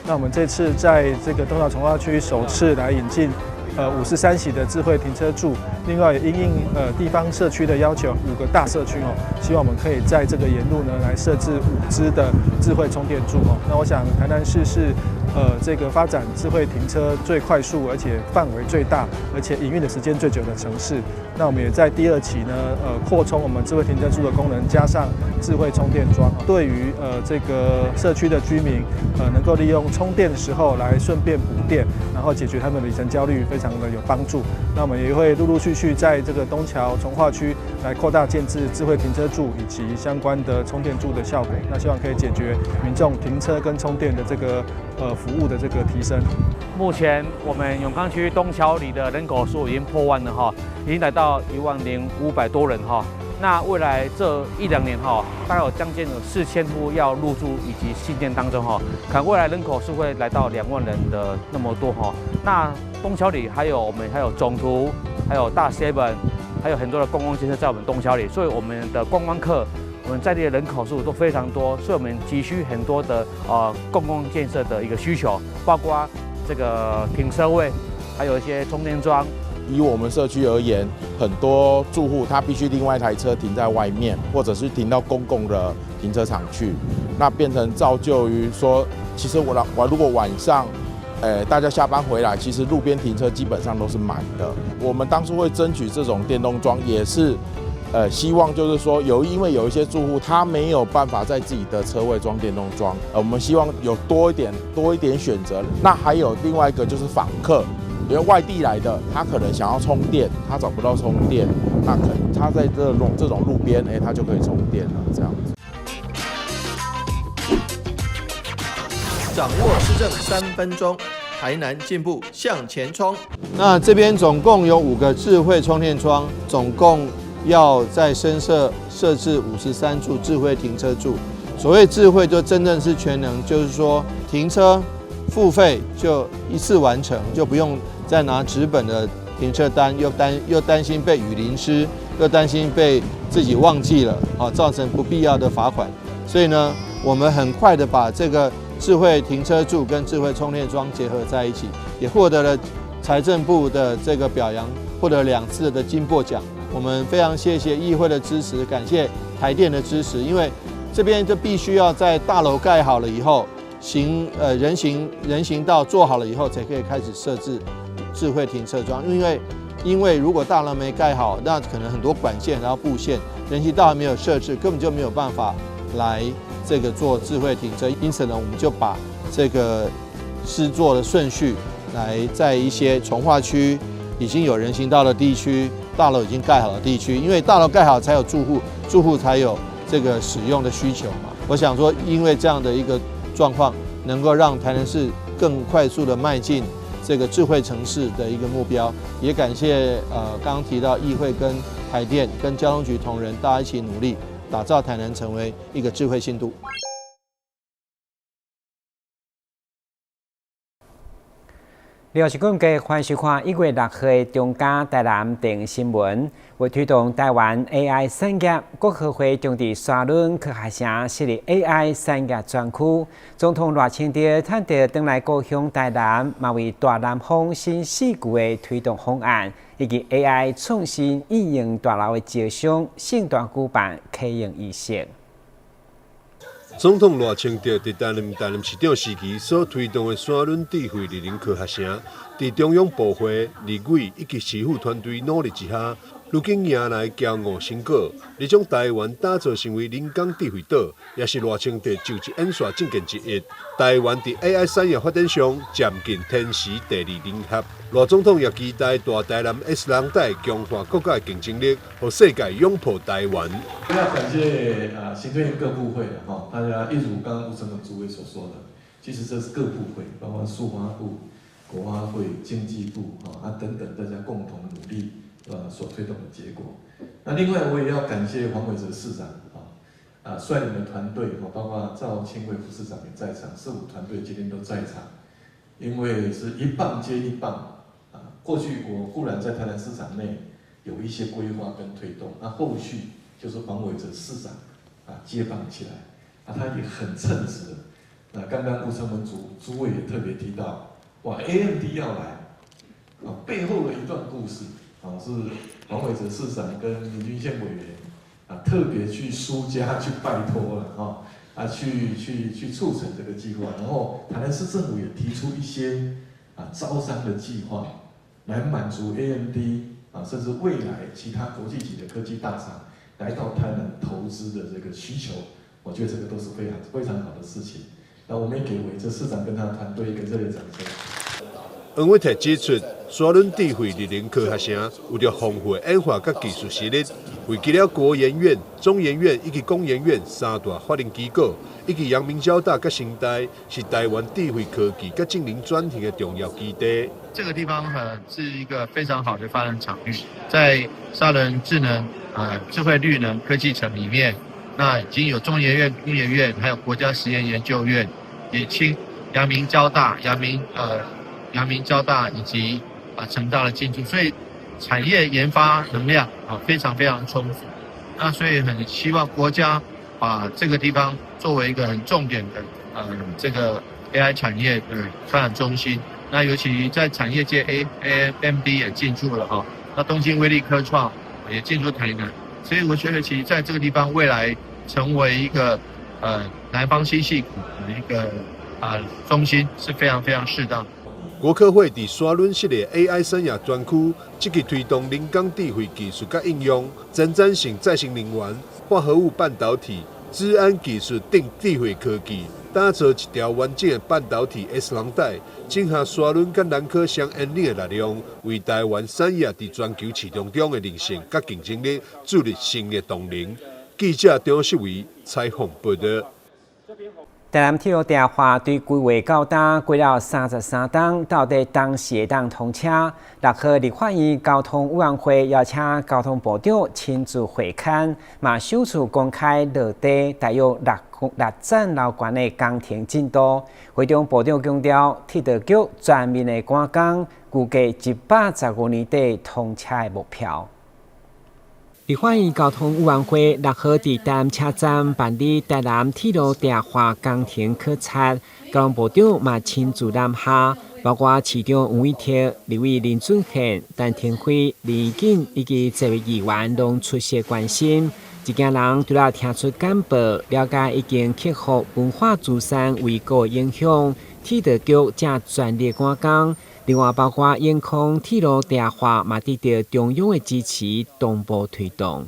那我們這次在這個東橋重劃區首次來引進53席的智慧停車柱，另外也因應地方社區的要求，五個大社區哦，希望我們可以在這個沿路呢來設置五支的智慧充電柱哦。那我想台南市是這個發展智慧停車最快速，而且範圍最大，而且營運的時間最久的城市。那我們也在第二期呢，擴充我們智慧停車柱的功能，加上智慧充電樁，對於這個社區的居民，能夠利用充電的時候來順便補電，然後解決他們的里程焦慮，非常的有幫助。那我們也會陸陸續續在這個東橋重劃區來擴大建置智慧停車柱以及相關的充電柱的效果。那希望可以解決民眾停車跟充電的這個服務的這個提升。目前我們永康區東橋里的人口數已經破萬了哈，已經來到10,500多人哈。那未來這一兩年哈，大概有將近有4000戶要入住以及興建當中哈，可能未來人口數會來到2萬人的那麼多哈。那東橋里還有我們還有總圖，還有大 seven，還有很多的觀光建設在我們東橋里，所以我們的觀光客，我們在地的人口數都非常多，所以我們急需很多的公共建設的一個需求，包括這個停車位，還有一些充電樁。以我們社區而言，很多住戶他必須另外一台車停在外面，或者是停到公共的停車場去，那變成造就於說，其實我如果晚上，大家下班回來，其實路邊停車基本上都是滿的。我們當初會爭取這種電動樁，也是希望就是說因為有一些住戶他沒有辦法在自己的車位裝電動樁，我們希望有多一點選擇。那還有另外一個就是訪客，因為外地來的，他可能想要充電，他找不到充電，那可能他在這種路邊，他就可以充電了，這樣子。掌握市政3分鐘，台南進步向前衝。那這邊總共有五個智慧充電樁，總共要在新設置53處智慧停車柱。所謂智慧，就真正是全能，就是說停車付費就一次完成，就不用再拿紙本的停車單，又擔心被雨淋濕，又擔心被自己忘記了，啊，造成不必要的罰款。所以呢，我們很快的把這個智慧停車柱跟智慧充電樁結合在一起，也獲得了財政部的這個表揚，獲得2次的金箔獎。我們非常謝謝議會的支持，感謝台電的支持，因為這邊就必須要在大樓蓋好了以後，行呃人行人行道做好了以後，才可以開始設置智慧停車樁。因為如果大樓沒蓋好，那可能很多管線然後布線，人行道還沒有設置，根本就沒有辦法來這個做智慧停車。因此呢，我們就把這個施作的順序來在一些重劃區已經有人行道的地區，大樓已經蓋好的地區，因為大樓蓋好才有住戶，住戶才有這個使用的需求嘛。我想說，因為這樣的一個狀況，能夠讓台南市更快速的邁進這個智慧城市的一個目標，也感謝剛剛提到議會跟台電跟交通局同仁，大家一起努力，打造台南成為一個智慧新都。廖是講嘅，歡迎收看1月6號的中嘉台南電新聞。為推動台灣 AI 產業，國合會將佇沙崙科學城設立 AI 產業專區。總統賴清德趁著轉來故鄉台南，嘛為大南方新四句的推動方案，以及 AI 創新應用大樓的招商，盛大舉辦啟用儀式。總統賴清德佇擔任台南市長時期所推動的沙崙智慧智能科學城，佇中央部會、立委以及市府團隊努力之下，如今迎來驕傲成果，欲將台灣打造成為人工智慧島，也是賴清德就職演說政見之一。台灣佇 AI 產業發展上佔盡天時地利人和。賴總統也期待大台南 S 人帶強化國家的競爭力，予世界擁抱台灣。要感謝啊，行政院各部會的哈，大家一如剛剛吳成文主委所說的，其實這是各部會，包括數發部、國發會、經濟部啊等等，大家共同努力所推動的結果。那另外我也要感謝黃偉哲市長啊，率領的團隊，包括趙清偉副市長也在場，市府團隊今天都在場，因為是一棒接一棒啊。過去我固然在台南市場內有一些規劃跟推動，那後續就是黃偉哲市長啊接棒起來，啊他也很稱職的那剛剛吳成文主委也特別提到，哇，AMD 要來，啊，背後的一段故事，啊，是黃偉哲市長跟林俊憲委員啊，特別去蘇家去拜託了，哈，啊，去促成這個計劃，然後台南市政府也提出一些啊招商的計劃，來滿足 AMD 啊，甚至未來其他國際級的科技大廠來到台南投資的這個需求，我覺得這個都是非常非常好的事情。那我們也給偉哲市長跟他團隊一個熱烈掌聲。黃偉哲指出，沙崙智慧綠能科學城有著豐富的研發佮技術實力，匯集了國研院、中研院以及工研院三大法定機構，以及陽明交大佮成大，是台灣智慧科技佮智能轉型的重要基地。這個地方是一個非常好的發展場域，在沙崙智能智慧綠能科技城裡面，那已經有中研院、工研院，還有國家實驗研究院，也親陽明交大、陽明交大以及成大的進駐，所以產業研發能量啊非常非常充足。那所以很希望國家把這個地方作為一個很重點的這個 AI 產業的發展中心。那尤其在產業界，AMD 也進駐了哈，那東京威力科創也進駐台南，所以我覺得其實在這個地方未來成為一個南方新矽谷的一個中心是非常非常適當。國科會佇沙崙設立 AI 產業專區，積極推動人工智慧技術佮應用，前瞻性再生能源、化合物半導體、資安技術等智慧科技，打造一條完整的半導體 S 廊帶，整合沙崙佮南科相引領的力量，為台灣產業佇全球市場中的韌性佮競爭力注入新的動能。記者張世維採訪報道。台南鐵路地下化對規劃到今過了33冬，到底當時會當通車？6號立法院交通委員會邀請交通部長親自會勘，嘛首次公開落地大約六層樓懸的工程進度。會中部長強調，鐵道局全面的趕工，預計115年底通車的目標。立法院交通委員會6號佇台南車站辦理台南鐵路地下化工程考察，交通部長嘛親自南下，包括市長黃偉哲、立委林俊憲、陳亭妃、林宜瑾以及這位議員攏出席關心。一行人除了聽取簡報，了解已經克服文化資產維護影響，鐵道局正全力趕工。另外，包括永康鐵路地下化嘛，得到中央的支持，同步推動。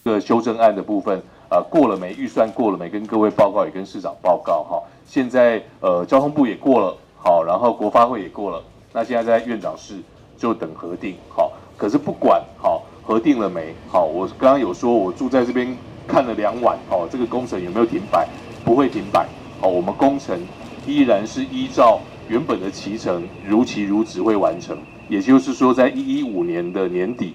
這個修正案的部分，過了沒？預算過了沒？跟各位報告，也跟市長報告哈。現在交通部也過了，好，然後國發會也過了，那現在在院長室就等核定，好。可是不管好核定了沒？好，我剛剛有說，我住在這邊看了2晚，哦，這個工程有沒有停擺？不會停擺，好，我們工程依然是依照原本的期程如期如質會完成，也就是說，在115年的年底，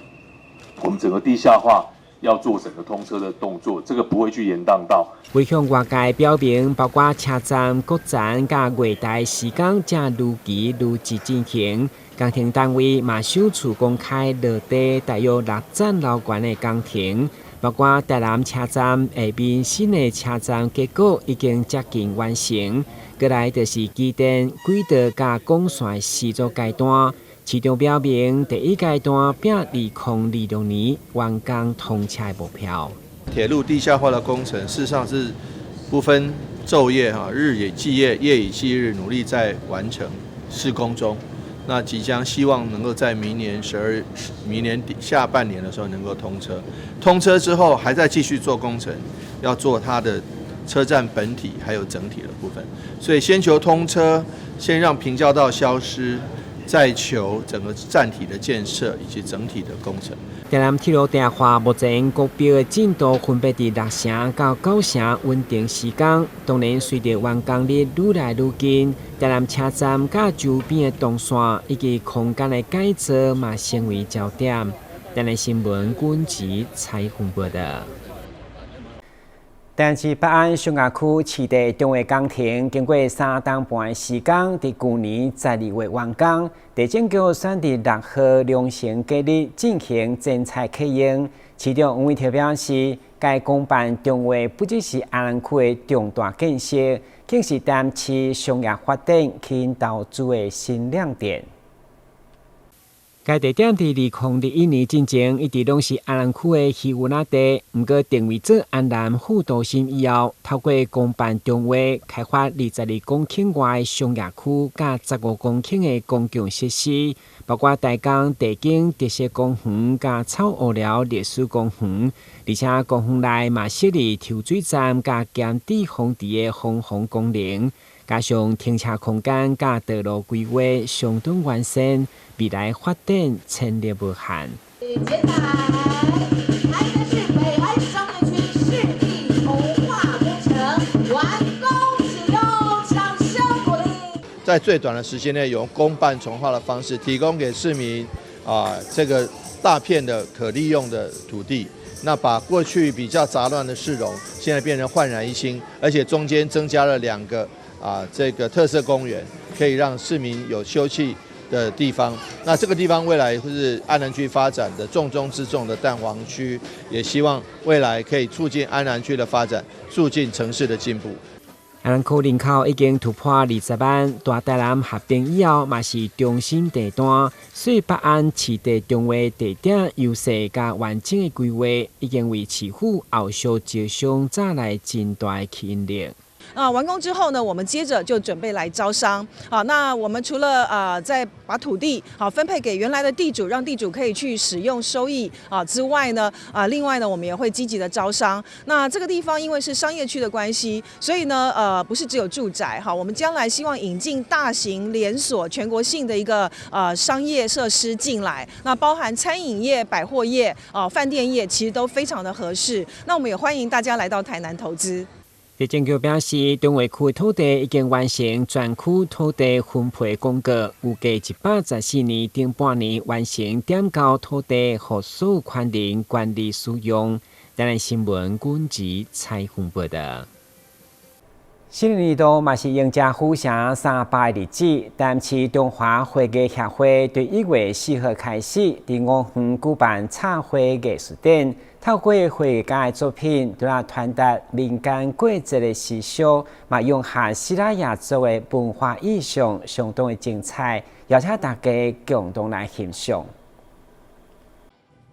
我們整個地下化要做整個通車的動作，這個不會去延宕到。會向外界表明，包括車站、國站佮月台時間正如期如質進行。工程單位嘛首次公開落地大約六層樓懸的工程，包括台南車站下面新的車站結構已經接近完成。過來就是機電軌道佮管線施作階段。市長表明，第一階段拼2026年完工通車的目標。鐵路地下化的工程，事實上是不分晝夜哈，日以繼夜，夜以繼日，努力在完成施工中。那即將希望能夠在明年底下半年的時候能夠通車。通車之後，還在繼續做工程，要做它的車站本體還有整體的部分。所以先求通車，先讓平交道消失，再求整個站體的建設以及整體的工程。台南鐵路地下化目前國標的進度分別佇六成到九成穩定施工。當然，隨著完工日愈來愈近，台南車站佮周邊的動線以及空間的改造嘛，成為焦點。台南新聞軍籍採訪報道。但是北安上亞區市地重劃工程，經過3冬半的時間，佇舊年12月完工。地政局選佇6號良辰吉日進行剪彩啟用。市長黃偉哲表示，該公辦重劃不只是安南區的重大建設，更是台南市商業發展吸引投資的新亮點。該地點佇2021年進前，一直攏是安南區的漁塭仔地。毋過定位做安南副都心以後，透過公辦重劃開發22公頃外的商業區，佮15公頃的公共設施，包括台江地景特色公園、佮草湖寮歷史公園，而且公園內嘛設立抽水站、佮兼治風池的防洪功能。加上停車空間佮道路規劃相當完善，未來發展潛力無限。台南市北安商業區市地重劃工程完工啟用，掌聲鼓勵。在最短的時間內，用公辦重劃的方式，提供給市民啊這個大片的可利用的土地。那把過去比較雜亂的市容，現在變成煥然一新，而且中間增加了兩個這個特色公園，可以讓市民有休憩的地方。那這個地方未來會是安南區發展的重中之重的蛋黃區，也希望未來可以促進安南區的發展，促進城市的進步。安南區人口已經突破20萬，大台南合併以後，嘛是中心地段，所以北安市地重劃地點優勢佮完整的規劃，已經為市府後續招商帶來真大的吸引力。啊，完工之後呢，我們接着就準備來招商。啊，那我們除了在把土地好分配給原來的地主，讓地主可以去使用收益啊之外呢，啊，另外呢，我們也會積極的招商。那這個地方因為是商業區的關係，所以呢，不是只有住宅哈，我們將來希望引進大型連鎖全國性的一個商業設施進來，那包含餐飲業、百貨業、啊飯店業，其實都非常的合適。那我們也歡迎大家來到台南投資。地政局表示，重劃區土地已經完成全區土地分配公告，預計114年頂半年完成點交土地，予所有權人管理使用。台南新聞軍籍採訪報道。新年度嘛是迎接府城300日子，台南市中華花藝協會對1月4號開始，佇吳園舉辦插花藝術展，透過花藝家的作品，除了傳達民間過節的習俗，嘛融合西拉雅族的文化意象，相當的精彩，邀請大家共同來欣賞。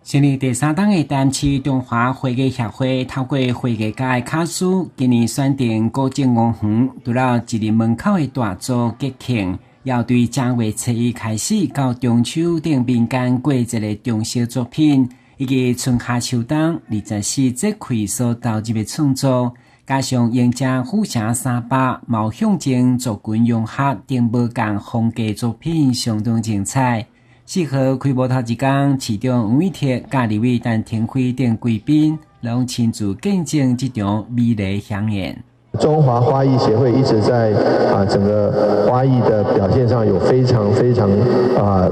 成立第三檔的台南市中華花藝協會，透過花藝家的巧思，今年選定古井吳園，除了一入門口的大灶節慶，要對正月初一開始到中秋等民間過節的裝飾作品，以及春夏秋冬24節氣所投入的創作，加上迎接府城300貓象徵族群融合等無仝風格作品，相當精彩。4號開幕頭一工，市長黃偉哲、佮立委陳亭妃等貴賓，攏親自見證這場美麗饗宴。中華花藝協會一直在整個花藝的表現上有非常非常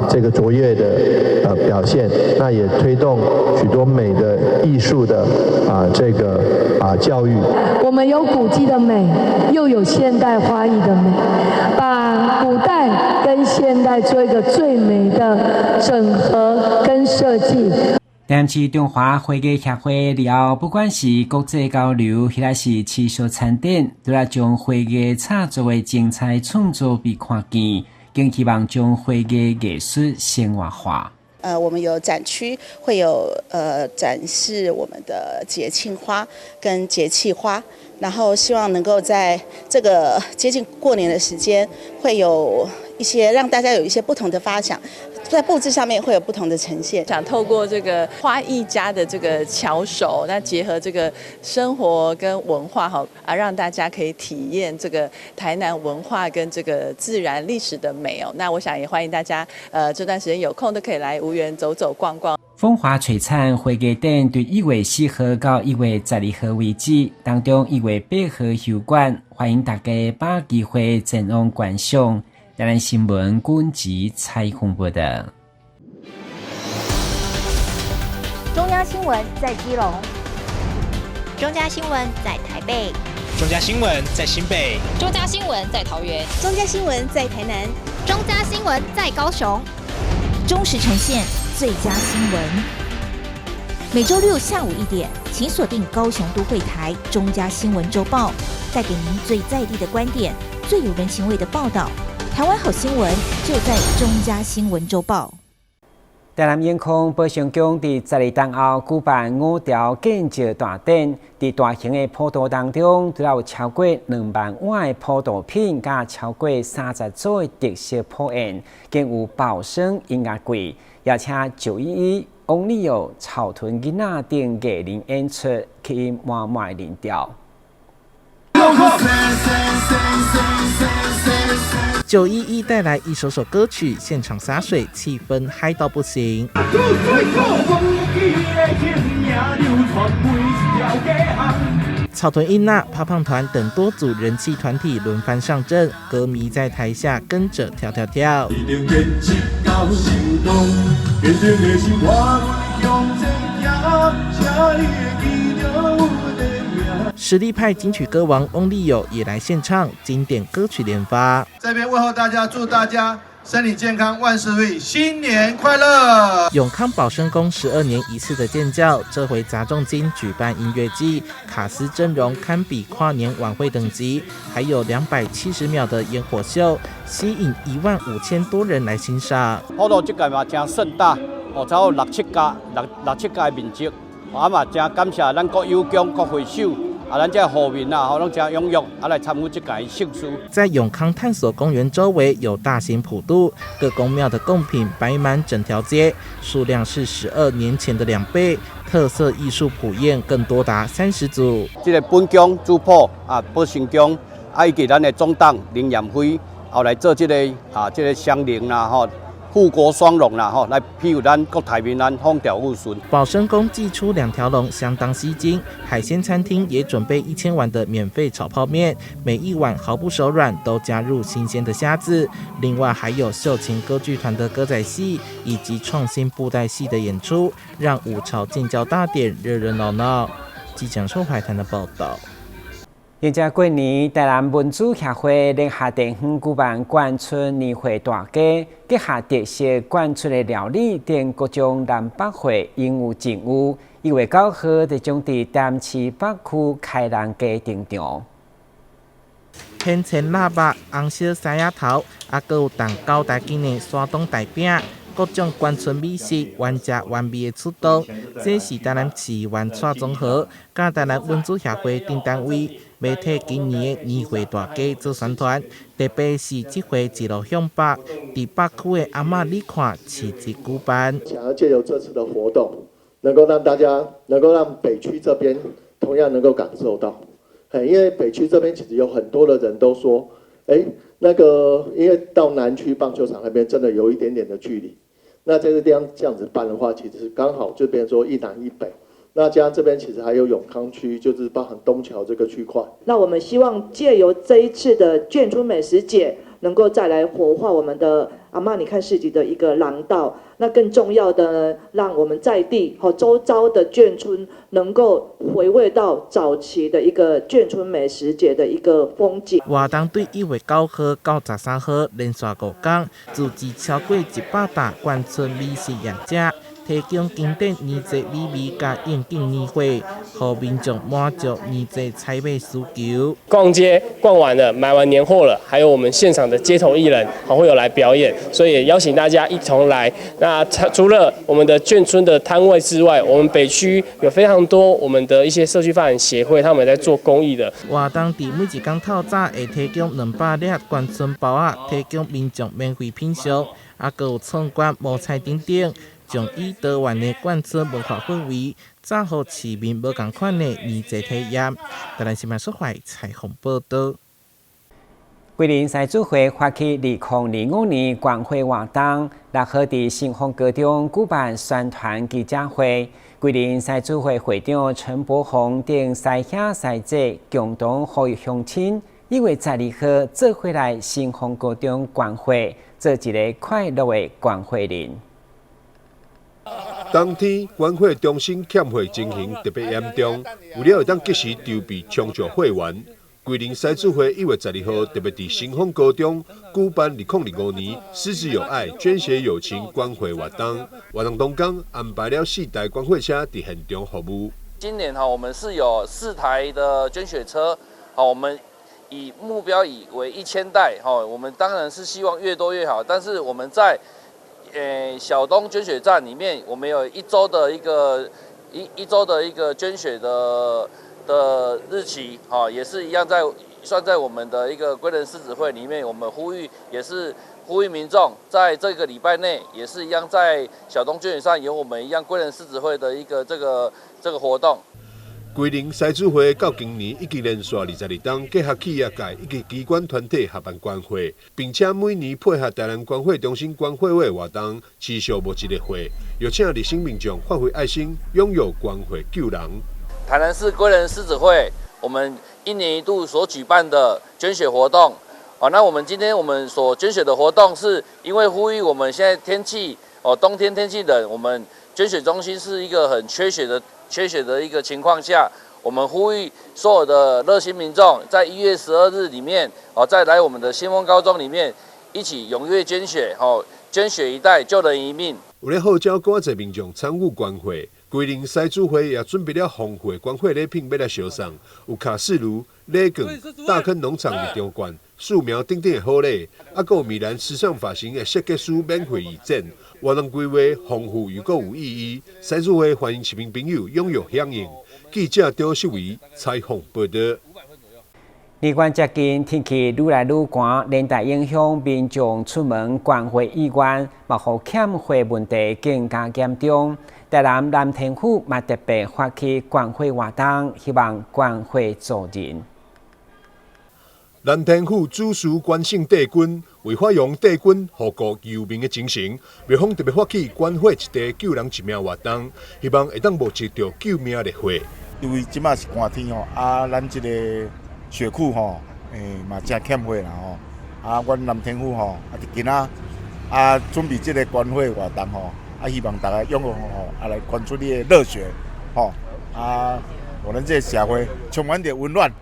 這個卓越的表現，那也推動許多美的藝術的這個教育。我們有古蹟的美，又有現代花藝的美，把古代跟現代做一個最美的整合跟設計。台南市中華花藝協會了後，不管是國際交流，或者是持續參展，都來將花藝插作的精彩創作被看見，更希望將花藝藝術生活化。我們有展區，會有展示我們的節慶花跟節氣花，然後希望能夠在這個接近過年的時間，會有一些讓大家有一些不同的發想，在佈置上面會有不同的呈現。想透過這個花藝家的這個巧手，那結合這個生活跟文化哈啊，讓大家可以體驗這個台南文化跟這個自然歷史的美哦。那我想也歡迎大家，這段時間有空都可以來吳園走走逛逛。風華璀璨花藝展對1月4號到1月12號為止，當中1月8號休館，歡迎大家把握機會前往觀賞。台南新聞軍籍採訪報道。中央新聞在基隆，中嘉新聞在台北，中嘉新聞在新北，中嘉新聞在桃園，中嘉新聞在台南，中嘉新聞在高雄，忠實呈現最佳新聞。每週六下午1點，請鎖定高雄都會台中嘉新聞週報，帶給您最在地的觀點，最有人情味的報道。台灣好新聞就在中嘉新聞週報。台南永康寶成宮佇12冬後舉辦五條建醮大典，佇大型的普渡當中，除了有超過2萬碗的普渡品，佮超過30組的特色普宴，更有保生音樂會，邀請911、翁立友、草屯囡仔等藝人演出，吸引滿滿的人潮。 911帶來一首首歌曲，現場灑水，氣氛嗨到不行。草屯英娜、胖胖團等多組人氣團體輪番上陣，歌迷在台下跟着跳跳跳。實力派金曲歌王翁立友也來獻唱經典歌曲連發。這邊問候大家，祝大家身體健康，萬事如意，新年快樂！永康保生宮12年一次的建醮，這回砸重金舉辦音樂祭，卡司陣容堪比跨年晚會等級，還有270秒的煙火秀，吸引1萬5千多人來欣賞。普渡這屆嘛真盛大，哦，差不多六七家六六七家的面積，啊嘛真感謝咱國友宮國會首。啊，咱這戶民啊，吼，攏誠踴躍，啊來參與這屆盛事。在永康探索公園周圍有大型普渡，各宮廟的貢品擺滿整條街，數量是12年前的2倍。特色藝術普宴更多達30組。這個本宮主普啊，寶成宮啊，以及咱的總董林彦輝，後來做這個啊，這個雙靈啦，吼。富國雙龍啦，吼，來庇佑咱國泰民安、風調雨順。保生宮祭出兩條龍，相當吸睛。海鮮餐廳也準備1000碗的免費炒泡麵，每一碗毫不手軟，都加入新鮮的蝦子。另外還有秀琴歌劇團的歌仔戲以及創新布袋戲的演出，讓五朝建醮大典熱熱鬧鬧。記者邱懷潭的報道。迎接過年，台南文主協會聯合地方舉辦貫春年會大家，結合特色貫春的料理等各種南北貨應有盡有。1月9號就將佇台南市北區開朗街登場。天煎臘肉、紅燒獅仔頭，啊，閣有重9台斤的山東大餅。各種眷村美食，原汁原味的出動，這是台南市議員蔡宗和、佮台南文主協會等單位，欲替今年的年會大家做宣傳。特別是這回一路向北，佇北區的阿嬤你看市集舉辦。想要借由這次的活動，能夠讓大家，能夠讓北區這邊同樣能夠感受到，因為北區這邊其實有很多的人都說，那個因為到南區棒球場那邊真的有一點點的距離。那在這地方這樣子辦的話，其實剛好就變成說一南一北。那加上這邊其實還有永康區，就是包含東橋這個區塊。那我們希望借由這一次的眷村美食節，能夠再來活化我們的阿嬤你看市集的一個廊道。那更重要的呢，讓我們在地和周遭的眷村能夠回味到早期的一個眷村美食節的一個風景。活動對1月9號到13號連續5天，組織超過100檔眷村美食業者，提供經典年節美味佮應景年貨，予民眾滿足年節採買需求。逛街逛完了，買完年貨了，還有我們現場的街頭藝人，還會有來表演，所以也邀請大家一同來。那除了我們的眷村的攤位之外，我們北區有非常多我們的一些社區發展協會，他們在做公益的。活動佇每一工透早會提供200粒眷村包仔，提供民眾免費品嚐，啊，閣有創館摸彩等等。將以多元的眷村文化氛圍，造予市民無仝款的年節體驗。台南新聞蘇懷採訪報導。桂林獅子會發起2025年關會活動，6號佇新豐高中舉辦宣傳記者會。桂林獅子會會長陳柏宏等師兄師姐共同呼籲鄉親，1月12號做伙來新豐高中關會，做一个快樂的關會人。當天，關會中心欠貨情形特別嚴重，為了會當及時籌備充足貨源，桂林狮子会1月12號特別佇新豐高中舉辦2025年獅子有愛捐血友情關懷活動，活動當天安排了4台捐血車佇現場服務。今年哈，我們是有4台的捐血車，好，我們以目標以為1000袋，哈，我們當然是希望越多越好，但是我們在小東捐血站裡面，我們有一週的一個一週的一個捐血的日期，哈，也是一樣在算在我們的一個歸仁獅子會裡面，我們呼籲也是呼籲民眾在這個禮拜內，也是一樣在小東捐血站有我們一樣歸仁獅子會的一個這個活動。歸仁獅子會到今年已經連續22冬結合企業界以及機關團體合辦捐血，並且每年配合台南捐血中心捐血月活動，持續募集的血，邀請熱心民眾發揮愛心，踴躍捐血救人。台南市歸仁獅子會，我們一年一度所舉辦的捐血活動，啊，那我們今天我們所捐血的活動，是因為呼籲我們現在天氣哦，冬天天氣冷，我們捐血中心是一個很缺血的一個情況下，我們呼籲所有的熱心民眾，在1月12日裡面，哦，再來我們的新豐高中裡面一起踴躍捐血，哦，捐血一袋救人一命。為了號召更濟民眾參與捐血，歸仁獅子會也準備了豐富的捐血禮品欲來相送，有卡式爐、禮券、大坑農場入場券、樹苗等等的好禮，啊，閣有米蘭時尚髮型的設計師免費義剪。活動規劃豐富又閣有意義，獅子會歡迎市民朋友踴躍響應。記者張秀維採訪報道。年關接近，天氣愈來愈寒，連帶影響民眾出門捐血意願，嘛予欠血問題更加嚴重。台南南天府嘛特別發起捐血活動，希望捐血助人。南天府主事關聖帝君為發揚帝君護國佑民的精神，廟方特別發起捐血一袋救人一命活動，希望會當募集著救命的血。因為這馬是寒天吼，啊，咱這個血庫吼，嘛誠欠血啦吼，啊，阮南天府吼，啊，佇今仔啊準備這個捐血活動吼，啊，希望大家踴躍吼，啊來捐出你的熱血吼，啊，予咱這個社會充滿著溫暖。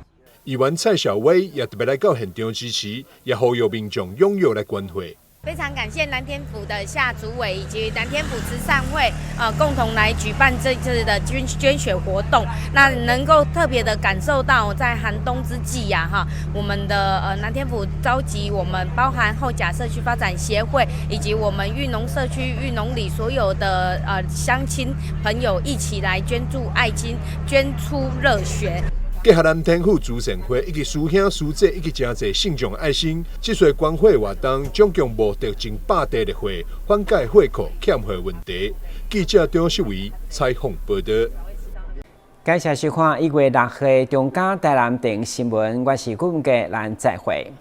議員蔡小薇也特別來到現場支持，也呼籲民眾踴躍來捐血。非常感謝南天府的夏主委以及南天府慈善會，共同來舉辦這次的捐血活動。那能夠特別的感受到，在寒冬之際呀，哈，我們的南天府召集我們包含后甲社區發展協會以及我們裕農社區、裕農里所有的鄉親朋友一起來捐助愛心，捐出熱血。結合南天府慈善會以及師兄師姐以及誠濟信眾愛心，這次捐血活動總共募得近100袋的血，緩解血庫欠血問題。記者張秀維採訪報道。感謝收看1月6號中嘉台南電新聞，我是顧文杰，咱再會。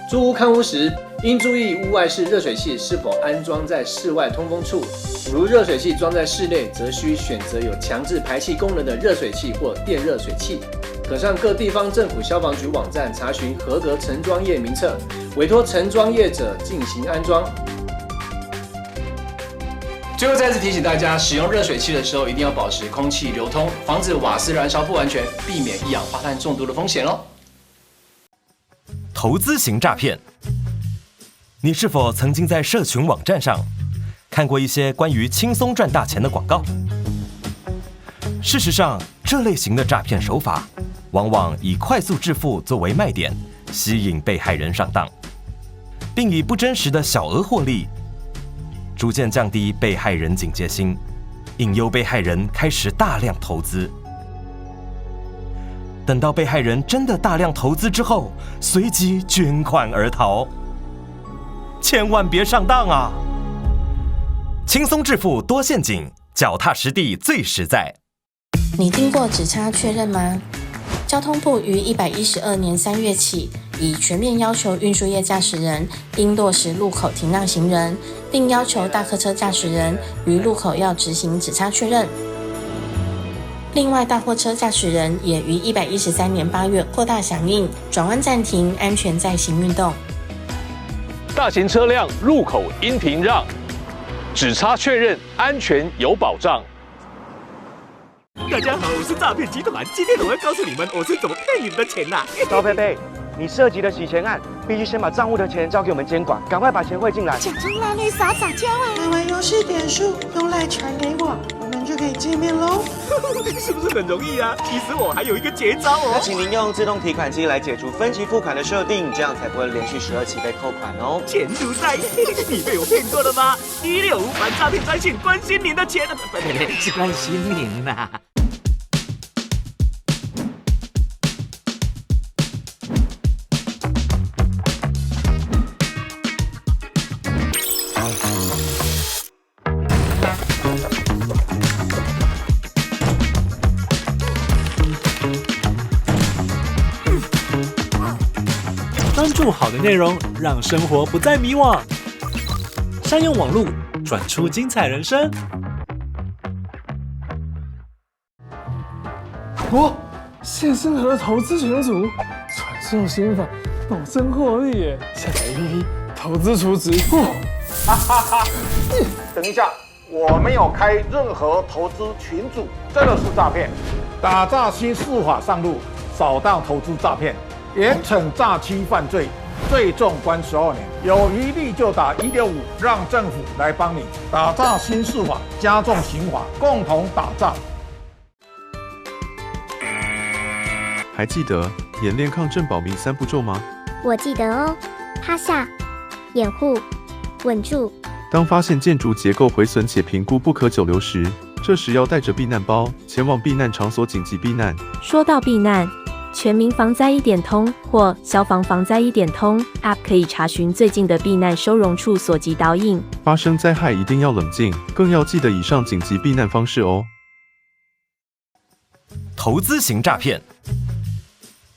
租屋看屋時，應注意屋外式熱水器是否安裝在室外通風處。如熱水器裝在室內，則需選擇有強制排氣功能的熱水器或電熱水器。可上各地方政府消防局網站查詢合格承裝業名冊，委託承裝業者進行安裝。最後再次提醒大家，使用熱水器的時候一定要保持空氣流通，防止瓦斯燃燒不完全，避免一氧化碳中毒的風險哦。投資型詐騙，你是否曾經在社群網站上看過一些關於輕鬆賺大錢的廣告？事實上，這類型的詐騙手法往往以快速致富作為賣點，吸引被害人上當，並以不真實的小額獲利，逐漸降低被害人警戒心，引诱被害人开始大量投资。等到被害人真的大量投资之后，随即卷款而逃。千万别上当啊！轻松致富多陷阱，脚踏实地最实在。你听过指差确认吗？交通部于112年3月起，已全面要求运输业驾驶人应落实路口停让行人，并要求大客车驾驶人于路口要执行指差确认。另外，大货车驾驶人也于113年8月扩大响应，转弯暂停，安全载行运动。大型车辆路口应停让，指差确认安全有保障。大家好，我是诈骗集团，今天我要告诉你们我是怎么骗你们的钱呐。高佩佩，你涉及的洗钱案，必须先把账户的钱交给我们监管，赶快把钱汇进来。假装拉你撒撒娇啊！买完游戏点数用 LINE 传给我，我们就可以见面喽。是不是很容易啊？其实我还有一个绝招哦。那请您用自动提款机来解除分期付款的设定，这样才不会连续12期被扣款哦。钱如在，你被我骗过了吗？165反诈骗专线，关心您的钱，不不不，是关心您呐。关注好的内容，让生活不再迷惘。善用网路，转出精彩人生。我谢生和投资群组传授心法，保证获利耶！下载 APP 投资储值。哈哈哈！等一下，我没有开任何投资群组，这个是诈骗。打诈新司法上路，扫荡投资诈骗。严惩诈欺犯罪，最重关12年。有疑虑就打165，让政府来帮你打诈新司法，加重刑罚，共同打诈。还记得演练抗震保命三步骤吗？我记得哦，趴下、掩护、稳住。当发现建筑结构毁损且评估不可久留时，这时要带着避难包前往避难场所紧急避难。说到避难，全民防灾一点通或消防防灾一点通 App 可以查询最近的避难收容处所及导引。发生灾害一定要冷静，更要记得以上紧急避难方式哦。投资型诈骗，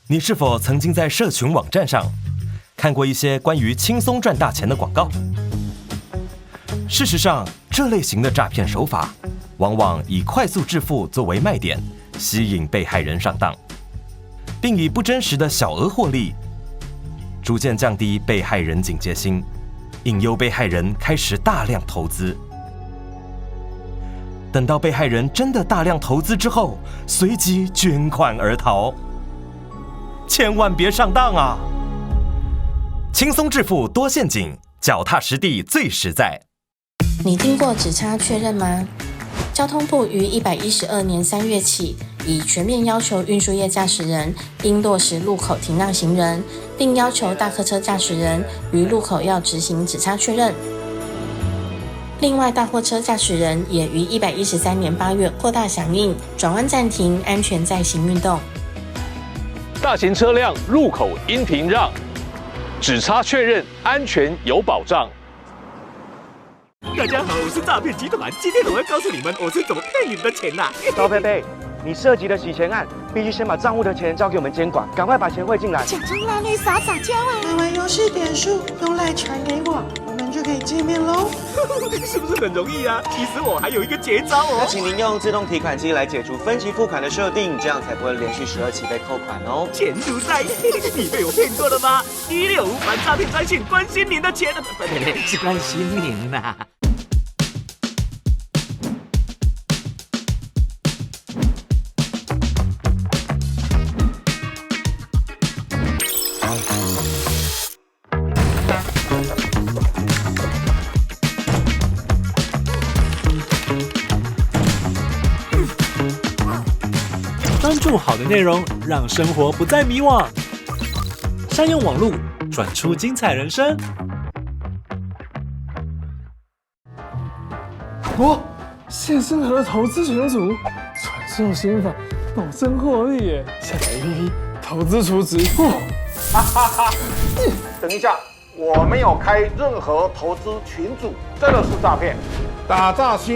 你是否曾经在社群网站上看过一些关于轻松赚大钱的广告？事实上，这类型的诈骗手法往往以快速致富作为卖点，吸引被害人上当，并以不真实的小额获利，逐渐降低被害人警戒心，引诱被害人开始大量投资。等到被害人真的大量投资之后，随即卷款而逃。千万别上当啊！轻松致富多陷阱，脚踏实地最实在。你听过指差确认吗？交通部于112年3月起，已全面要求运输业驾驶人应落实路口停让行人，并要求大客车驾驶人于路口要执行指差确认。另外，大货车驾驶人也于113年8月扩大响应，转弯暂停，安全载行运动。大型车辆路口应停让，指差确认安全有保障。大家好，我是诈骗集团，今天我要告诉你们我是怎么骗你们的钱呐。高佩佩，你涉及的洗钱案，必须先把账户的钱交给我们监管，赶快把钱汇进来。假装拉你撒撒娇啊！买完游戏点数用 LINE 传给我，我们就可以见面喽。是不是很容易啊？其实我还有一个绝招哦。那请您用自动提款机来解除分期付款的设定，这样才不会连续12期被扣款哦。钱如在，你被我骗过了吗？165反诈骗专线，关心您的钱，不不，是关心您呐。关注好的内容，让生活不再迷惘。善用网路，转出精彩人生。我谢生和投资群组，传授心法，保證獲利耶！下載 APP 投資儲值。哈哈哈！等一下，我沒有開任何投資群組，這個是詐騙，打詐新。